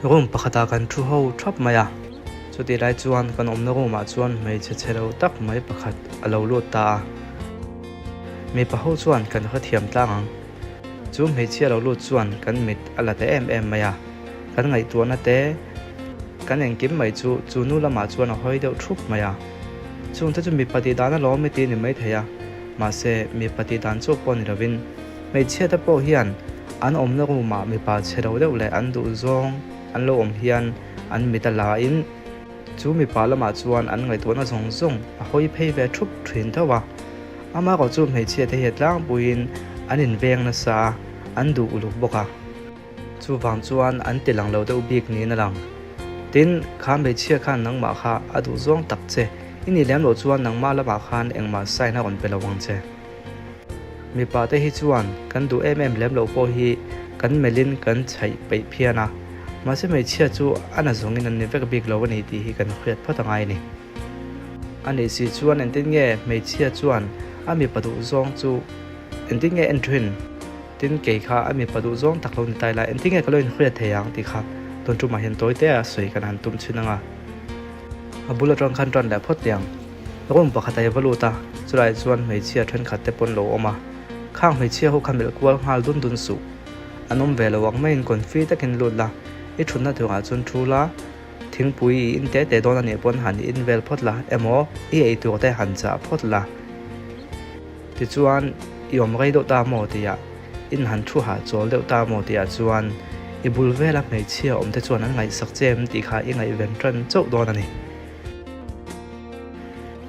Room pakhatah kan thu ho thap mai a, chutih lai chuan kan awmna room ah chuan hmeichhe chhe lo tak mai pakhat a lo lut ta a. Mipa ho chuan kan hrethiam tlang ang. Chu hmeichhia lo lut chuan kan mit a la ta em em mai a, kan ngaihtuahna te kan engkim mai chu chu nu lamah chuan a hawi deuh thup mai a. Chungte chu mipa tih dan alawm i ti ni maithei a, mahse mipa tih dan chu pawh ni lovin Hmeichhia te pawh hian an awmna room ah mipa chhe lo deuh leh an duh zawng an lo awm hian an mit a la in chu mipa lamah chuan an ngaihtuahna zawng zawng a hawi phei ve thup thin tho a. Amaherawh chu hmeichhia te hi a tlangpuiin an inveng nasa a, an duh uluk bawk a. Chuvang chuan an ti lang lo deuh bik niin a lang. Tin, kha hmeichhia khan nangmah kha a duh zawng tak che i nih lem loh chuan nangmah lamah khan engmah sign a rawn pe lo ang che. Mipa te hi chuan kan duh em em lem loh pawh hi kan melhin kan chhaih peih phian a, mahse hmeichhia chu a na zawngin an ni vek bik lo a ni tih hi kan hriat phawt a ngai a ni. A nih si chuan engtin nge hmeichhia chuan a mipa duh zawng chu engtin nge en thin? Tin, kei kha a mipa duh zawng tak lo ni tai la, engtin nge ka lo inhriat thei ang tih kha tun tumah hian tawi te a sawi kan han tum chhin ang a. A bul atang khan tan leh phawt teh ang. Room pakhat a i va lut a, chulaiah chuan hmeichhia thenkhat te pawn lo awm a. Khang hmeichhia ho kha melh kual nghal dun dun suh. An awm ve lo ang maiin confi takin lut la, i thutna turah chuan thu la, thingpui i in te te dawn a nih pawn han in vel phawt la emaw i eitur te han chah phawt la. Tichuan, i awm rei deuh ta maw tihah, in han thu hah chawl deuh ta maw tihah chuan i bul vela hmeichhia awmte chuan an ngaihsak che em tih kha i ngaihven tan chauh dawn a ni.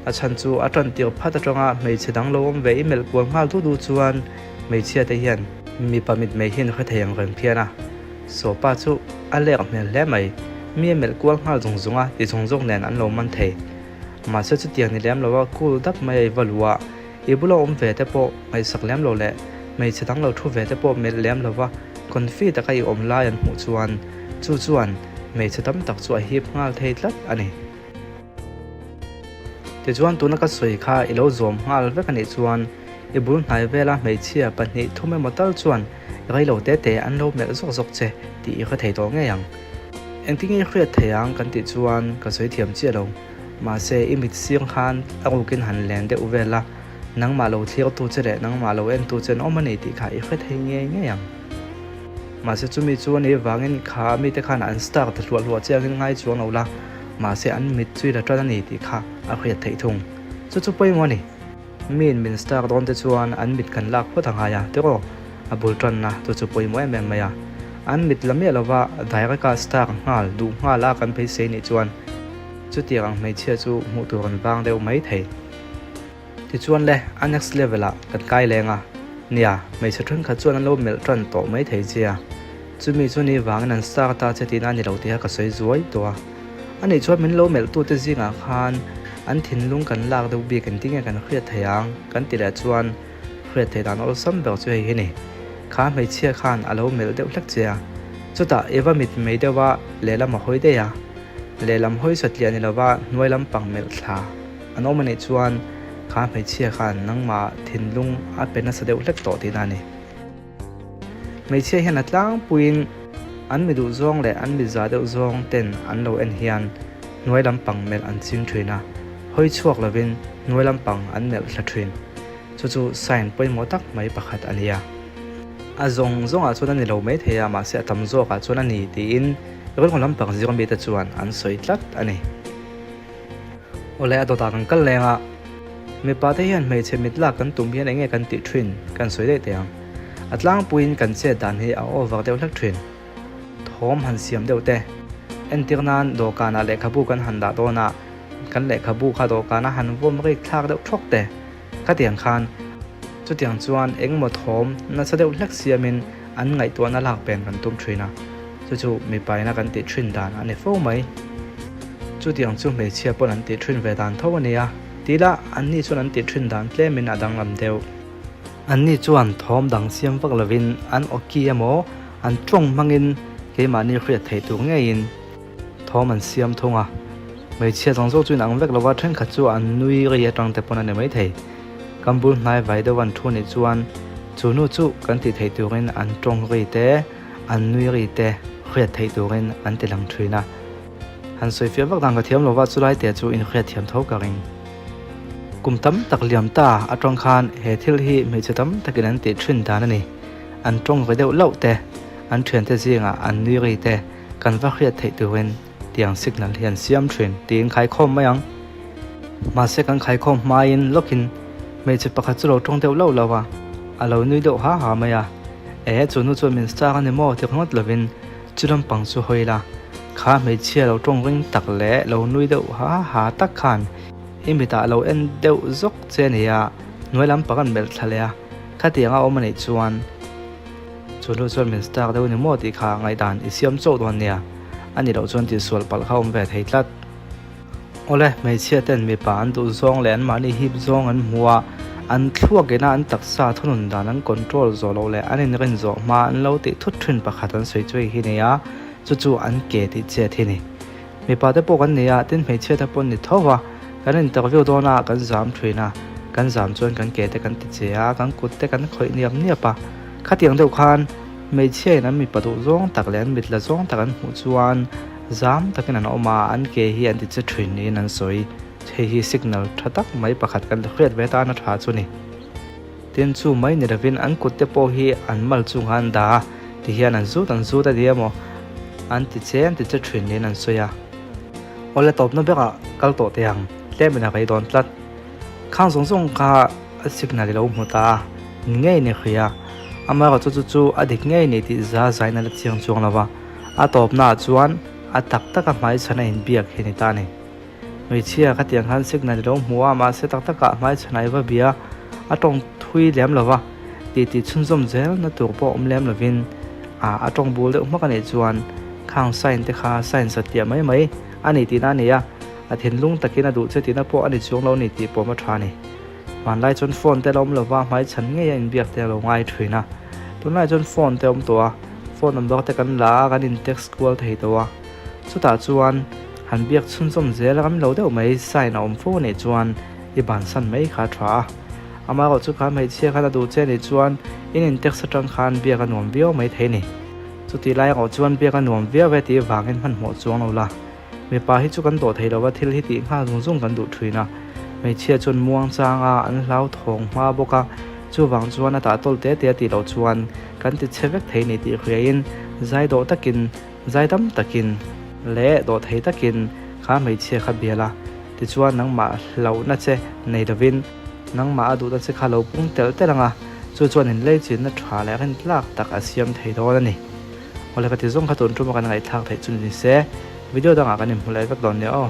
A chhan chu a tan tir phat atanga hmeichhe dang lo awm ve i melh kual nghal du du chuan hmeichhia te hian mipa mitmei hi an hre thei ang reng phian a. Sawpa chu a lek hmel hle mai, mi a melh kual nghal zung zung a ti zawng zawng nen an lo man thei. Mahse chutiang ni lem lo a cool dap mai a i va luh a, i bula awm ve te pawh ngaihsak lem lo leh hmeichhe dang lo thu ve te pawh melh lem lo va confi taka i awm lai an hmuh chuan chu chuan hmeichhe tam tak chu a hip nghal thei tlat a ni. Tichuan tuna ka sawi kha i lo zawm nghal vek a nih chuan i bul hnai vela hmeichhia pahnih thum emaw tal chuan reilo te te an lo melh zawk zawk che tih i hre thei tawh ngei ang. Engtin nge hriat thei ang kan tih chuan ka sawi thiam chiah lo. Mahse i mit sir khan a rukin han len deuh vel a, nangmah lo thlir tu che leh nangmah lo en tu che an awm a ni tih kha i hre thei ngei ngei ang. Mahse chumi chu a nih vangin kha mite khan an star ta hluah hluah che angin ngai chuang lo la, mahse an mit chu i la tan a ni tih kha a hriat theih thung. Chu chu pawimawh a ni. Miin min star dawn te chuan an mit kan lak phawt a ngai a, tiraw? A bul tanna chu chu pawimawh em em mai a. An mit la miah lova direct a star nghal duh nghal a kan beisei nih chuan chutiang ang hmeichhia chu hmuh tur an vang deuh mai thei. Tichuan le, a next level ah kan kai leng a, nia, hmeichhe thenkhat chuan an lo melh tan tawh mai thei che a. Chumi chu ni vangin an star ta che tihna a ni lo tih kha ka sawi zuai tawh a. A nih chuan min lo melhtute zingah khan an thinlung kan lak deuh bik engtin nge kan hriat thei ang kan ti leh chuan hriat theih dan awlsam ber chu hei hi ni. Kha hmeichhia khan a lo melh deuh hlek che a, chutah i va mit mei deuh a lehlam a hawi daih a, lehlam hawi satliah ni lova hnuai lampang melh thla an awm a nih chuan kha hmeichhia khan nangmah thinlung a pe nasa deuh hlek tawh tihna a ni. Hmeichhia hian a tlangpuiin an mi duh zawng leh an mi za deuh zawng ten an lo en hian hnuai lampang melh an ching thin a, hawi chhuak lovin hnuai lampang an melh thla thin. Chu chu sign pawimawh tak mai pakhat a ni a. A zawng zawngah chuan a ni lo mai thei a, mahse a tam zawkah chuan a ni tiin rilru lampang zir mite chuan an sawi tlat a ni. Awle a dawtah kan kal leng a, mipa te hian hmeichhe mit lak kan tum hian enge kan tih thin kan sawi daih teh ang. A tlangpuiin kan chet dan hi a over deuh hlek thin. Thawm han siam deuh te. Entir nan dawhkanah lehkhabu kan han dah dawn a, kan lehkhabu kha dawhkana han vawm rik thlak deuh thawk te. Khatiang khan chutiang chuan engmaw thawm nasa deuh hlek siamin an ngaihtuahna lak pen kan tum thin a, chu chu mipaina kan tih thin dan a ni fo mai. Chutiang chu hmeichhia pawn an tih thin ve dan tho a ni a, tila anni chuan an tih thin dan tlemin a danglam deuh. Anni chuan thawm dang siam vak lovin an awki emaw an tawng hmangin keimahni hriat theih tur ngeiin Thawm an siam thung a, hmeichhia zawng zawk chu in ang vek lova thenkhat chu an nui rei atang te pawn a ni maithei. Kan bul hnai vai deuh an thu nih chuan chu nu chu kan tih theih turin an tawng ri te, an nui ri te hriat theih turin an ti lang thin a. Han sawi fiah vak dan ka thiam lova chulai te chu in hriat thiam tho ka ring. Kum tam tak liam ta atang khan he thil hi hmeichhe tam takin an tih thin dan a ni. An tawng ve deuh loh te, an thiante zingah an nui ri te kan va hriat theih turin tiang signal hi an siam thin tiin khaikhawm mai ang. Mahse kan khaikhawm hmain lawkin hmeichhe pakhat chu lo tawng deuh loh loh a, a lo nui deuh ha ha mai a. E, chu nu chuan min star a ni maw ti ringawt lovin chu lampang chu hawi la, kha hmeichhia lo tawng ring tak leh lo nui deuh ha ha tak khan i mitah lo en deuh zawk che a ni a, hnuai lampang an melh thla leh a, khatiang a awm a nih chuan chu nu chuan min star deuh a ni maw tih kha ngaihdan i siam chauh dawn nia, a nih loh chuan tihsual palh kha a awm ve thei tlat. Awle, hmeichhia ten mipa an duh zawng leh anmahni hip zawng an hmu a, an thluak ina an taksa thunun dan an control zawh loh leh an inrin zawh hma an lo tih thut thin pakhat an sawi chu hei hi nei a, chu chu an ke tih chet hi ni. Mipa te pawh kan nei a, tin hmeichhia te pawh an ni tho va, kan interview dawn a kan zam thin a, kan zam chuan kan ke te kan ti che a, kan kut te kan khawih niap niap a, khatiang deuh khan hmeichhia in an mipa duh zawng tak leh an mit la zawng tak an hmuh chuan Zam takin an awm a, an ke hi an ti che thin niin an sawi. Hei hi signal tha tak mai pakhat kan hriat ve tan a tha chu ni. Tin chu mai ni lovin an kut te pawh hi an mal chungah an dah a, tihian an zut an zut a ni emaw an ti che an ti che thin niin an sawi a. Awle tawpna berah kal tawh teh ang, tlemin a rei dawn tlat. Khang zawng zawng kha a signal i lo hmu ta a, ni ngei ni hria. Amaherawhchu chu chu a dik ngei ni tih za zain a la chiang chuang lo va. A tawpnaah chuan a tak taka hmaichhan a inbiak hi a ni ta a ni. Hmeichhia khatiang khan signal i lo hmu a, mahse tak takah hmaichhan a i va bia a tawng thui lem lo va, titi chhunzawm zel na tur pawh awm lem lovin a a tawng bul deuh hmak a nih chuan khang sign te kha sign satliah mai mai a ni tihna a ni a, a thinlung takin a duh che tihna pawh a ni chuang lo a ni tih pawm a tha a ni. Hmanlai chuan phone te la awm lova hmaichhan ngei a inbiak te a lo ngai thin a, tunlai chuan phone te a awm tawh a, phone number te kan la a, kan in text kual thei tawh a, chutah chuan han biak chhunzawm zel a ram lo deuh mai sign a awm fo anih chuan i bansan mai kha a tha a, amaherawh chu kha hmeichhia khan a duh che anih chuan in in text atang khan biak a nuam viau mai thei a ni. Chutih lai erawh chuan biak a nuam viau e tih vangin hmanhmawh chuang lo la. Mipa hi chu kan dawh thei lova thil hi tih nghal zung zung kan duh thin a, hmeichhia chuan muang chang a, an hlau thawng hma bawk a, chuvang chuan a tah tawl te te a tih loh chuan kan ti chhe vek thei ni tih hriain zai dawh takin, zai dam takin leh dawh thei takin kha hmeichhia kha bial a, tichuan nangmah hlauhna che nei lovin nangmah a duhna che kha lo pung telh telh ang a, chu chuan inleichinna tha leh rintlak tak a siam thei dawn a ni. Awle ka ti zawng kha tun ṭuma kan ngaihthlak theih chu ni se, video dangah kan inhmu leh vek dawn nia aw.